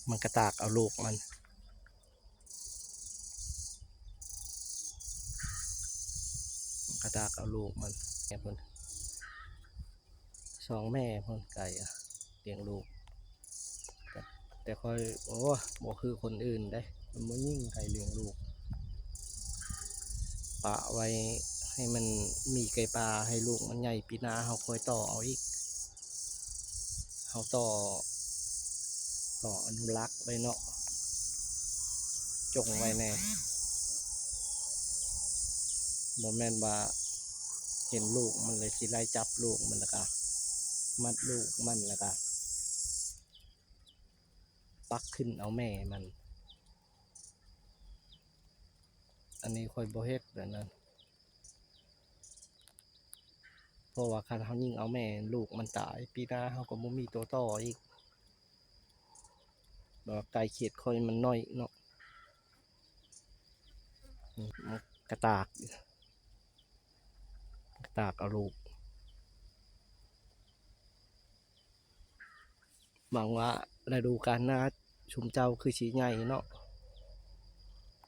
ມັນກະຕາກເອົາລູກມັນ ມັນກະຕາກເອົາລູກມັນ ແມ່ພຸ້ນ ສອງແມ່ພຸ້ນ ໄກ່ອະ ລ້ຽງລູກ ແຕ່ ແຕ່ຂ້ອຍ ໂອ້ ບໍ່ຄືຄົນອື່ນເດ້ ມັນບໍ່ຍິງໄກ່ລ້ຽງລູກ ປະໄວ້ໃຫ້ມັນມີໄກ່ປ່າ ໃຫ້ລູກມັນໃຫຍ່ ປີໜ້າເຮົາຄ່ອຍຕໍ່ເອົາອີກ ເຮົາຕໍ່ ຕໍ່ອະນຸລັກໄວ້ເນາະ ຈົ່ງໄວ້ແດ່ ບໍ່ແມ່ນວ່າເຫັນລູກມັນແລ້ວຊິໄລ່ຈັບລູກມັນ ແລ້ວກະມັດລູກມັນ ແລ້ວກະປັກຂຶ້ນເອົາແມ່ມັນ ອັນນີ້ຂ້ອຍບໍ່ເຮັດແບບນັ້ນ ເພາະວ່າຄັນເຮົາຍິງເອົາແມ່ ລູກມັນຕາຍ ປີໜ້າເຮົາກໍບໍ່ມີໂຕຕໍ່ອີກ ແລ້ວໄກ່ເຂດຂ້ອຍມັນນ້ອຍເນາະ ອືມ ມັນກະຕາກ ກະຕາກເອົາລູກ ຫວັງວ່າລະດູການໜ້າຊຸມເຈົ້າຄືຊິໃຫຍ່ເນາະ